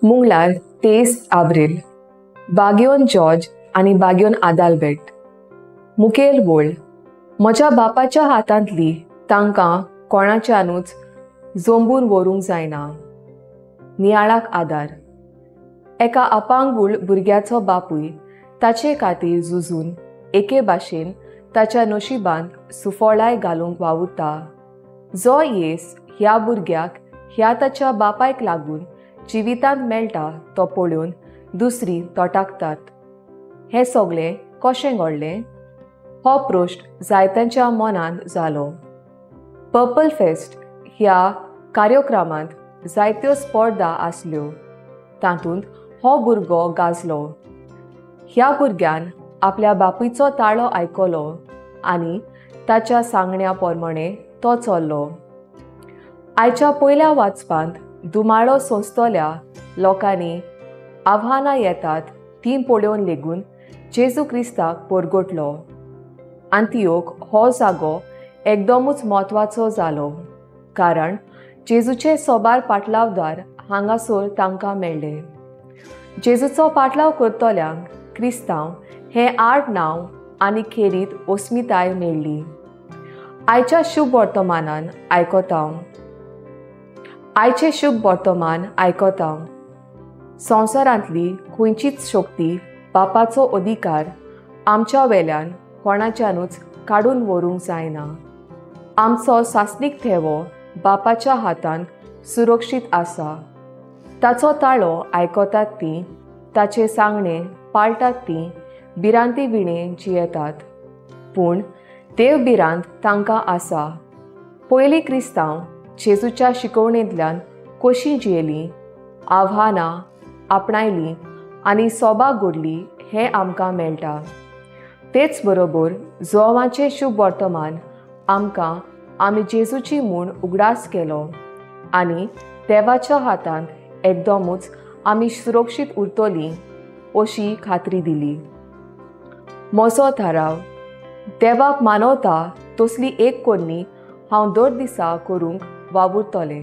मंगळार 23 आब्रिल. बाग्योन George आनी बाग्योन आदालबेट. मुखेल वळ म्हज्या बापाच्या हातांतली तांकां कोणाच्यानूच जोंबून व्हरूंक जायना. नियाळाक आदार. एका अपांगूळ भुरग्याचो बापूय ताचे खातीर झुजून एके भाशेन ताच्या नशिबांत सुफळाय घालूंक वावुरता. जो येस ह्या भुरग्याक ह्या ताच्या बापायक लागून जिवितांत मेळटा तो पळोवन दुसरी तोटाकतात. हें सगळें कशें घडलें हो प्रश्न जायत्यांच्या मनांत जालो. पर्पल फेस्ट ह्या कार्यक्रमांत जायत्यो स्पर्धा आसल्यो, तातूंत हो भुरगो गाजलो. ह्या भुरग्यान आपल्या बापूयचो ताळो आयकलो आनी ताच्या सांगण्या प्रमाणे तो चल्लो. आयच्या पयल्या वाचपांत दुमाळो सोंसतल्या लोकांनी आव्हानां येतात तीं पळोवन लेगून जेजू क्रिस्ताक परगटलो. आंतियोक हो जागो एकदमूच म्हत्वाचो जालो, कारण जेजूचे सोबार पाटलावदार हांगासर तांकां मेळ्ळे. जेजूचो पाटलाव करतल्यांक क्रिस्तांव हें आड नांव आनी खेरीत अस्मिताय मेळ्ळी. आयच्या शुभ वर्तमानान आयकता. आयचें शुभ वर्तमान आयकता. संवसारांतली खंयचीच शक्ती बापाचो अधिकार आमच्या वेल्यान कोणाच्यानूच काडून व्हरूंक जायना. आमचो सासणीक ठेवो बापाच्या हातांत सुरक्षीत आसा. ताचो ताळो आयकतात तीं, ताचें सांगणें पाळटात तीं भिरांती विणें जियेतात. पूण देव भिरांत तांकां आसा. पयलीं क्रिस्तांव जेजूच्या शिकवणेंतल्यान कशीं जियेलीं, आव्हानां आपणायलीं आनी सोबा घडली हें आमकां मेळटा. तेच बरोबर जोवाचें शुभ वर्तमान आमकां आमी जेजूची म्हूण उगडास केलो आनी देवाच्या हातांत एकदमूच आमी सुरक्षीत उरतलीं अशी खात्री दिली. म्हजो थाराव देवाक मानवता तसली एक कोन्नी हांव दर दिसा करूंक वावुरतलें.